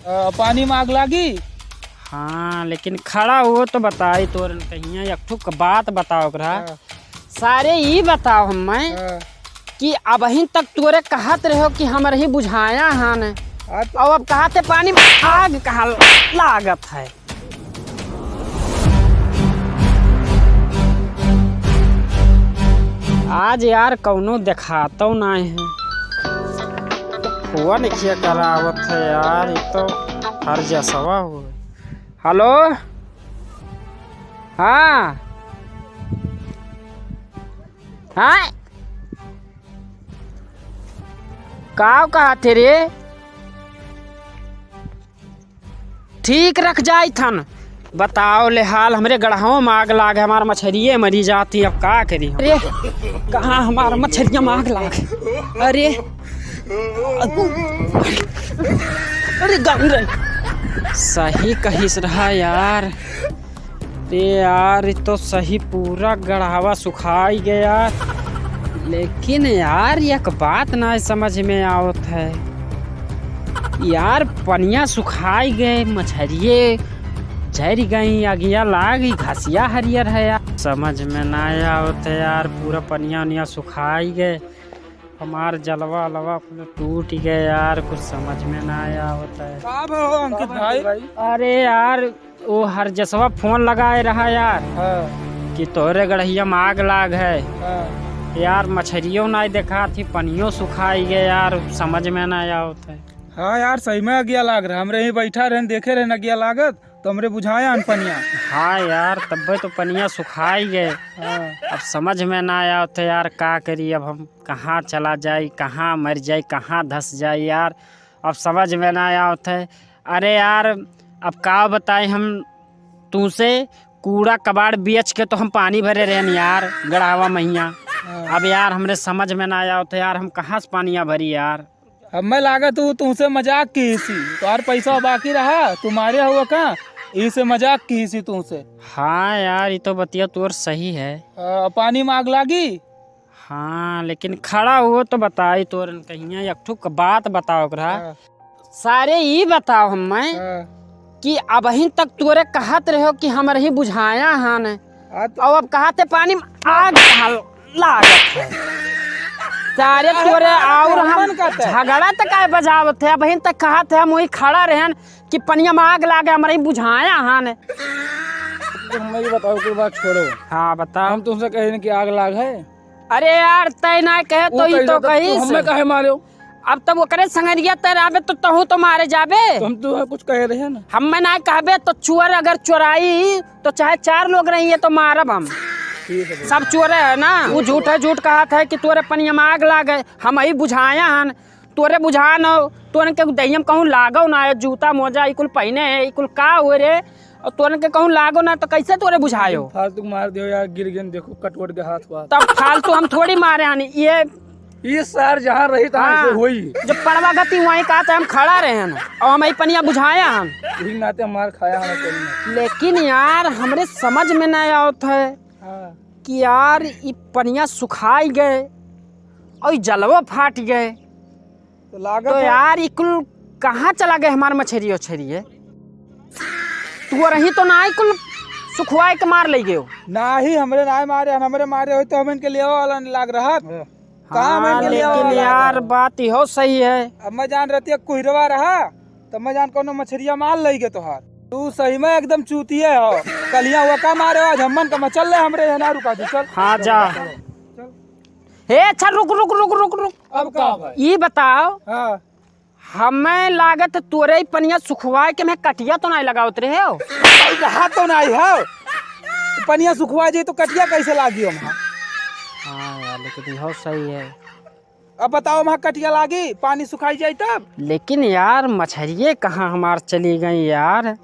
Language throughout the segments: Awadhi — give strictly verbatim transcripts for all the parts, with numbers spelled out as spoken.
अ, पानी में आग लागी? हाँ, लेकिन खड़ा हुओ तो बताई तोरन कहिया, एक ठो क बात बताओ ओकरा। हाँ। सारे ई बताओ हम्मे हाँ। कि अबहिन तक तोरे कहत रहो कि हमरही बुझाया हन। हाँ तो अब, अब कहते पानी में आग कहाँ लागत है? आज यार कौनो देखातो नाहीं है। फोन किया करावत है यार, ये तो हर जसवा हो। हेलो, हाँ, हाँ, का कहत है रे? ठीक रख जाई थन। बताओ ले हाल, हमरे गड़हवा में आग लाग, हमार मछरिये मरी जाती, अब का करी हम? अरे, कहाँ हमार मछरिया में आग लाग? अरे, अरे गंग रे। सही कहिस रहा यार। अरे यार, ये तो सही पूरा गड़हवा सुखाई गया यार। लेकिन यार, एक बात ना समझ में आवत है यार, पनिया सुखाई गए, मछरिये झरि गई, अगिया लाग गई, घसिया हरियर है यार। समझ में ना आवत है यार, पूरा पनिया उनिया सुखाई गए, हमार जलवा अलवा कुल टूट गए यार, कुछ समझ में ना आवत है। का भा हो अंकित भाई? अरे यार, वो हर जसवा फोन लगाए रहा यार हाँ। कि तोहरे गड़हिया में आग लाग है। हाँ। यार, मछरियो नाहीं देखात ही, पनियो सुखाई गए यार, समझ में ना आवत है। हाँ यार, सही में अगिया लाग रहा। हमरे यहीं बैठा रहन, देखे रहन अगिया लागत, तो हमरे बुझाया हन पनिया। हाँ यार, तब्बे तो पनिया सुखाई गए। हाँ। अब समझ में ना आवत है यार, का करी अब हम, कहाँ चला जाई, कहाँ मर जाई, कहाँ धस जाई यार, अब समझ में ना आवत है। अरे यार, अब का बताई हम तुमसे, कूड़ा कबाड़ बेच के तो हम पानी भरे रहन यार, गड़हवा महिया। हाँ। अब यार, हमरे समझ में ना आवत है यार, हम कहाँ से पानिया भरी यार? हमें लागत हूँ तुमसे मजाक किहिसी, तोहार पैसा बाकी रहा, तू मारे हुआ का, इसे मजाक किहिसी तुमसे। हाँ यार, ये तो बतिया तोर सही है। आ, पानी में आग लागी? हाँ, लेकिन खड़ा हुओ तो बताई तोरन कहिया, एक ठो क बात बताओ ओकरा। हाँ। सारे ई बताओ हम्मे हाँ। कि अबहिन तक तोरे कहत रहो कि हमरही बुझाया हन। हाँ तो और अब कहते पानी में आग हल-, लागत है। सारे तोरे और हम हमन कहते हैं। झगड़ा तक काहे बजावत है? अबहिन तक कहत है, हम वही खड़ा रहन कि पनिया में आग लागे, हमरही बुझाया हन। तो हमें ये बताओ, कोई बात छोड़ो। हाँ, बताओ। हम तुमसे कहे कि आग लाग है। अरे यार, तय ना कहे वो तो ई कही तो जाता, तू कहिस। हमें काहे मारे हो? अब तब ओकरे संगरिया तय रहबे तो तहू तो मारे जाबे। तो हम तो कुछ कहे रहे ना। हमें ना कहबे तो चोर अगर चोराई तो चाहे चार लोग रही है तो मारब हम। ठीक है भैया। सब चोरे है ना। वो झूठ है, झूठ कहत है कि तोरे पनिया में आग लागे, हमही बुझाया हन। तोरे बुझा न हो, तोरन के दहिया में कहूँ लागो ना है, जूता मोजा ई कुल पहिने है, ई कुल का हुए रे? और तोरन के कहूँ लागो ना तो कैसे तोरे बुझायो? फालतू मार दियो यार, गिर गए, देखो कटवट के हाथ हुआ। तब फालतू हम थोड़ी मारे हन, ये ये सार जहाँ रही तहाँ हाँ, ऐसे होई। जब पड़वा गति वहीं का तो हम खड़ा रहे हन, और हम ई पनिया बुझाया हन। यही नाते मार खाया हन पनिया। लेकिन यार, हमरे समझ में ना आवत है हाँ। कि यार, ई पनिया सुखाई गए और ई जलवा फाट गए। तो लागत तो है। यार, ई कुल कहाँ चला गए हमार मछरी उछरी है? तू रही तो ना, ई कुल सुखवाए के मार ले गयो। नाही, हमरे नाही मारे, हमरे मारे होई तो हम इनके लेवा वाला नहीं लाग रहत। हाँ। कहाँ हम हाँ, इनके लेवा लेकिन वाला यार, लाग रहत? बात इहो सही है। अब मैं जान रहती है कुहरवा रहा, तो मैं जान कोनो मछरिया मार लई गए तोहार। तू सही में एकदम चूतिए हो। कलिया हुआ का मारे आज हमन का मचल ले हमरे यहाँ ना रुका दे, चल। हाँ, जा। चल। हे, अच्छा, रुक, रुक, रुक, रुक, रुक। अब का भाई? ई बताओ, हाँ। हमें लागत तोरे ही पनिया सुखवाए के मैं कटिया तो नहीं लगावत रहे हो? रहा तो नहीं हो। पनिया सुखवा जाई तो कटिया कैसे लागी हम? हाँ यार, लेकिन इहो सही है। अब बताओ, वहाँ कटिया लागी, पानी सुखाई जाई तब? लेकिन यार, मछरिये कहाँ हमार चली गई यार?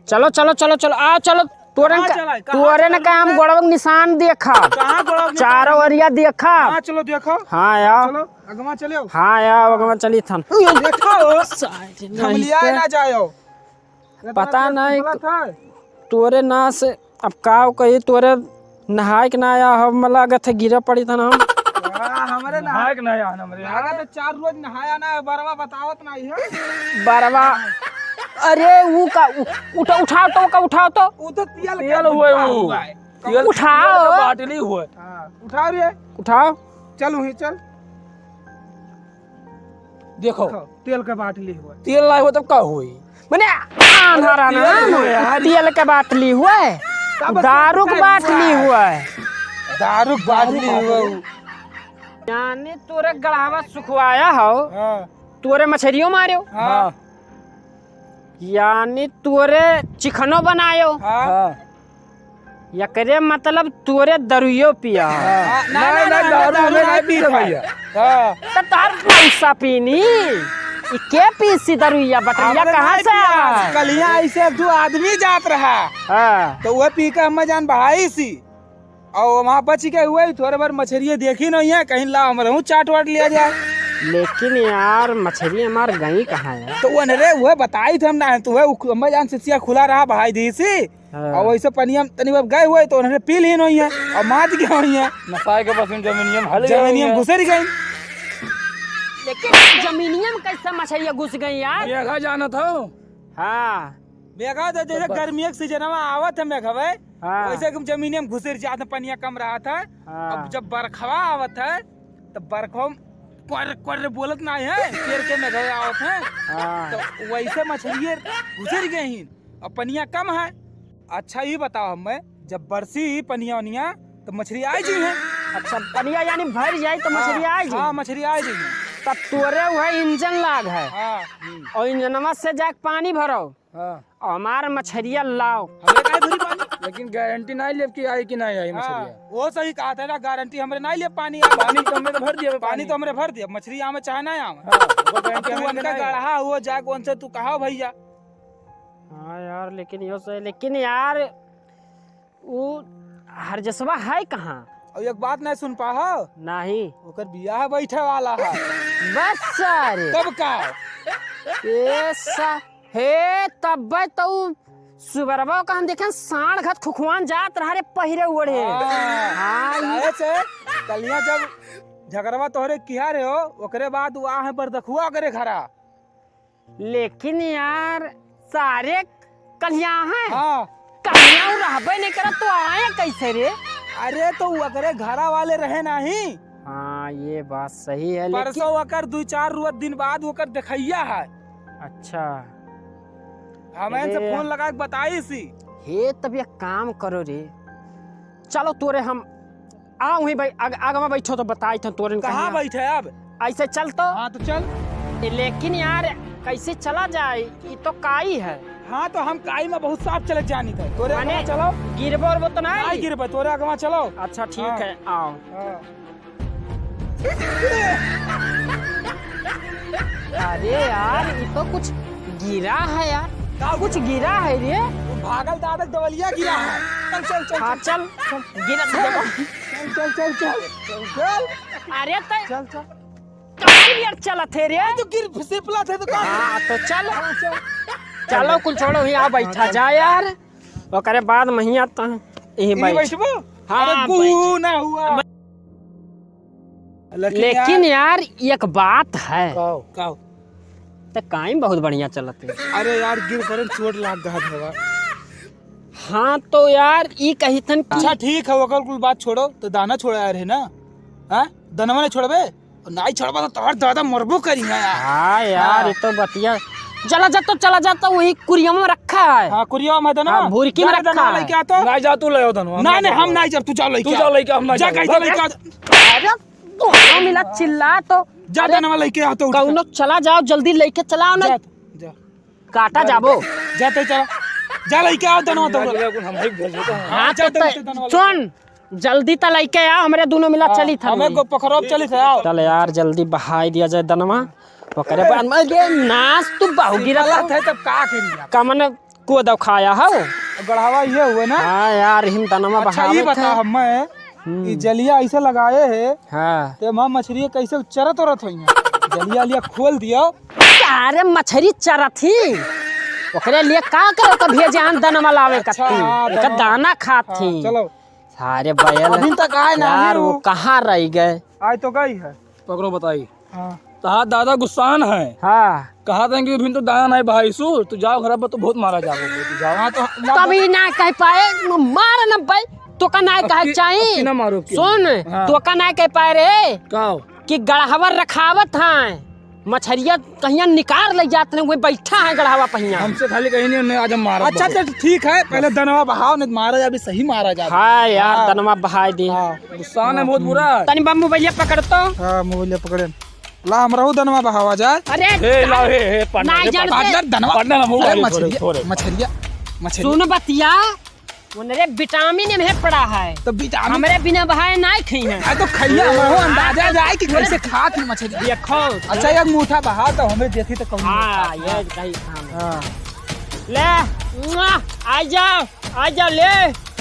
चलो, चलो, चलो, चलो, आओ, चलो, तोरन कहाँ का, चला है? कहाँ तोरन चला का हम है? गोड़वा के निशान देखा। कहाँ गोड़वा के निशान? चारों ओरिया देखा। हाँ, चलो देखो। हाँ, यार। चलो, अगवा चले हो। हाँ, यार, अगवा चली थन। देखो, साइड नहीं हमलिया तो। ना जाओ। पता नहीं, गलत है। तोरे ना से अब का कही, तोरे नहाए के ना आया, हम लागत है गिरा पड़ी था ना हम। हाँ, हमरे नहा-, नहाए के ना आया, हमरे। लागत है चार रोज नहाया ना, बरवा बतावत नहीं है। बरवा, अरे, ऊ का, उ-, उठा, उठाओ तो, का उठाओ तो। ऊ तो तेल का तेल हुए डिब्बा ऊ। हुआ है। तेल, उठाओ। तेल का बाटली हुए। हाँ, उठाओ रे। उठाओ। चल वहीं चल। देखो। देखो, तेल का बाटली हुए। तेल ना हो तब का होई? मने आंधा अरे, रहना तेल है, हुए यार। तेल का बाटली हुए। तब दारू का का बाटली हुआ? हुए। दारू का बाटली हुआ। यानी तोरे गड़ावा सुखवाया हो, हाँ। तोरे मछरियो मार्यो। हाँ। यानी तोरे चिखनो बनायो। हाँ। हाँ। एकरे मतलब तोरे दरुइयो पिया। हाँ। हाँ, ना, ना, ना, ना, ना, दारू दारू हमें ना नहीं पीते पीते भैया। हाँ। तो तोहर पैसा पीनी। ई के पीसी दरुइया बटरिया हमरे कहाँ नहीं से पिया। आया? कलिया ऐसे दो आदमी जात रहा। हाँ। तो वह पी के हमें जान बहाई सी। और वहाँ बच के हुए थोड़े बार मछरिये देखी नहीं है, कहीं ला हमरे हूँ चाट वाट लिया जाए। लेकिन यार, मछरी हमार गई कहाँ है? तो वो अनरे वो बताई थे हम ना, तो वह उख-, अम्मा जान से सिया खुला रहा भाई दी सी। हाँ। और वैसे पनिया में तनी बार गए हुए तो उन्होंने पी ली नहीं है और मात गया हुई है। नसाए के बस जमीनिया में हल गई जमीनिया में है। घुसर गई। लेकिन जमीनिया में कैसे मछरिया घुस गई यार? मेघा जानत हो? हाँ। मेघा तो जैसे तो बस। गर्मी के सीजन में आवत है मेघवे, हाँ। वैसे एकदम जमीनिया में घुसर जात है, पनिया कम रहत है। हाँ। अब जब बरखवा आवत है, तो बरखवा में क्वर, क्वर बोलत ना है, पेड़ के मेघवे आवत है। हाँ। तो वैसे मछलिए घुसर गए ही, अब पनिया कम है। अच्छा, ये बताओ हमें, जब बरसी पनिया वनिया, तो मछली आ जी है। अच्छा, पनिया यानी भर जाए, तो हाँ, मछली आ जी? हाँ, मछली आ जी है। तब तोरे वह इंजन लाग है। हाँ। और इंजनवा से जाके पानी भरो। हाँ। और हमार मछरिया लाओ। हमरे काहे भरी पानी? लेकिन गारंटी नहीं लेब कि आई कि नहीं आई हाँ, मछरिया। वो सही कहा था ना, गारंटी हमरे नहीं लेब पानी। पानी तो हमरे तो भर दिया, पानी पानी। तो हमरे भर दिया, मछरी आवे चाहे ना आवे। हाँ, वो अब गारंटी तू हमरे उनका नहीं है। गढ़ा हुआ जाके उनसे तू कहा भैया। हाँ यार, लेकिन यो सही, लेकिन यार, उ हरजसवा है कहाँ? और एक बात नहीं सुन पाहो? नहीं। ओकर बियाह बैठे वाला है। बस सारे। तब का? ए सा-, हे, तब्बे तो उ सुबरवा का हम देखेन, साँड़ घत खुखवान जात रहा रे पहिरे ओढ़े। हाँ। हाँ, ई काहे से? कलिया जब झगड़वा तोहरे किहा रहे हो, ओकरे बाद उ आहे बरदखुआ ओकरे घरा। लेकिन यार, सारे कलिया हैं। हाँ। कलिया उ रहबे नहीं करत, तो आए कैसे रे? अरे, तो उ ओकरे घरा वाले रहे नहीं। हाँ, ये बात सही है, लेकिन परसों ओकर दू चार रुअत दिन बाद ओकर देखैया है। अच्छा। हम इनसे अरे। फोन लगा के बताई सी। हे, तब एक काम करो रे, चलो तोरे हम आ, वहीं बै-, आग-, आगवा बैठो तो बताई था तोरन कहाँ कहाँ। बैठे अब? ऐसे चल तो। हाँ, तो चल। ए, लेकिन यार, कैसे चला जाए? ई तो काई है। हाँ, तो हम काई में बहुत साफ चले जानी था। तोरे माने, आगवा चलो। गिरबो उरबो तो नहीं? नहीं गिरबे, तोरे आगवा चलो। अच्छा, ठीक हाँ। है, आओ। हाँ। अरे यार, ई तो कुछ गिरा है यार। का कुछ गिरा है रे? तू भागल दादक दवलिया गिरा है। चल, चल, चल, हाँ, चल। चल। गिरा चल, चल, चल, चल। चल। अरे, तै चल, चल। काहे यार चलत है रे? तू गिर फिसलत है तो का? हाँ, तो चल। हाँ, चल। चलो, कुल छोड़ो, यहाँ बैठा जा यार। ओकरे बाद महिया त यहीं यहीं बैठ। बैठबो? हाँ, अरे, गुहू बैठ। ना हुआ। लेकिन लेकिन यार, यार, एक बात है। काओ? काओ? त काई बहुत बढ़िया चलत है। अरे यार, गिर पड़े, चोट लाग गया था। हाँ, तो यार, ई कही थन कि अच्छा, ठीक है, ओकर कुल बात छोड़ो, तो दाना छोड़ा यार, है ना? हाँ? दनवा नहीं छोड़बे? और नाई छोड़बा तो तोहर दादा मरबो करी है यार। हाँ यार, हाँ। ये तो बतिया। चला जा तो, चला जा तो, वही कुरिया में रखा है। हाँ, कुरिया में है दनवा। हाँ, भुरकी में जा रे, रखा दनवा है। लेके आ तो। नहीं, जा तू ले आओ दनवा। नहीं, नहीं, हम नहीं जब तू जा लेके तू आ। जा लेके, हम नहीं जा जाएंगे। लेके आ। अरे, दोनों मिला चिल्ला तो। जा अरे, दनवा लेके आ तो उठ के। कौनो चला जाओ, जल्दी लेके चलाओ ना। जा, जा। काटा जाबो। जा तो चला। जा लेके आओ दनवा तो। हम ही भेज देते हैं। हाँ, जा तो, तो, तो दनवा लेके। सुन, जल्दी त लइके आ, हमरे दुनो मिला हाँ, चली था हमें वही। गो पकड़ो, चली थे, आओ। चल यार, जल्दी बहाई दिया जाए दनवा। ओकरे बाद में, अरे नास तू बाहु गिरा गलत था। है, तब का करी आप? कमन को दखाया हो? गढ़ावा ये हुए ना? हाँ यार, हिम दनवा अच्छा, बहावे ये बता थे। हमें, हम्म। ई जलिया ऐसे लगाए है, हाँ। ते वहाँ मछरी कैसे चरत उरत होई है? जलिया लिया खोल दियो। अरे मछरी चरत ही, ओकरे लिए का करो, कभी जान दनवा लावे अच्छा, कत्ती, हाँ, एक दनवा। दाना खात हाँ, ही। चलो। सारे बैल। अभी तक आए ना यार, ही वो वो। कहाँ रह गए? आए तो गई है। पकड़ो, बताई। हाँ। तहार दादा गुस्सान है। हाँ। कहा था कि अभी तो दाना नहीं भाई सु, तू जाओ घर पर, तू बहुत मारा जाबो, तू जाओ। हाँ, तो तभी ना कह पाए, मार न भाई, तो का ना अब कहे की, चाहिए। अब की ना मारो, अब की। सुन, हाँ। तो का ना कह पाए रे। का? कि गढ़ावा रखावत हैं, मछरिया कहिया निकार ले जात हैं, वही बैठा है गढ़ावा पहिया। हमसे खाली कहीं नहीं, नहीं, आज हम मारा अच्छा, बहुत। चल ठीक है, पहले दनवा बहाव, नहीं तो मारा जाबे, सही मारा जाबे। हाँ यार, हाँ। दनवा बहाय दे। हाँ, गुस्सा है बहुत बुरा। तनी बा मोबाइलिया पकड़ तो। हाँ, मोबाइलिया पकड़े। ला, हमरहू दनवा बहावा जाए। अरे, ए, ला, ए, ए, पार्टनर, ना ए, जानते। पार्टनर, दनवा। पार्टनर, हम अरे, उठाए, मछरिया, थोड़े, थोड़े। मछरिया, मछरिया। सुन बतिया, उनरे विटामिन में पड़ा है। तो विटामिन हमरे बिना बहाए नाई खई हैं। आ, तो खइया, हमरहू अंदाजा जाए कि कैसे खात हैं मछरिया। देखो। अच्छा, एक मुठा बहा तो हमें देखी तो कौन हाँ, खात है। ये सही काम है। हाँ। ले, मुआ, आ जाओ। आजा ले।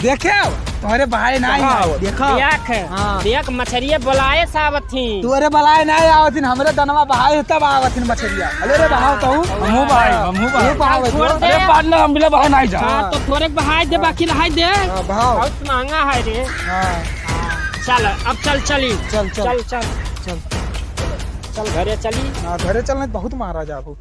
देखे, तोहरे बहाए ना आई, कहाँ आवत? देखो। देख, हाँ। देख, मछरिये बोलाए से आवत ही। तोहरे बोलाए ना आवत ही, हमरे दनवा बहाए तब आवत ही मछरिया। अले रे, बहाओ तो। हमहू बहाई, हमहू बहाई। तू बहाओ छोड़ तो। दे। अरे, पार्टनर, हम बिना बहाए ना जा। हाँ, तो थोड़े बहाए दे, हाँ। बाकी रहाई दे। हाँ, बहाओ। बहुत महंगा है रे। हाँ। चल, अब चल, चली। चल, चल। चल, चल। चल। चल, घरे चली। हाँ, घरे चलने बहुत मारा जाबो।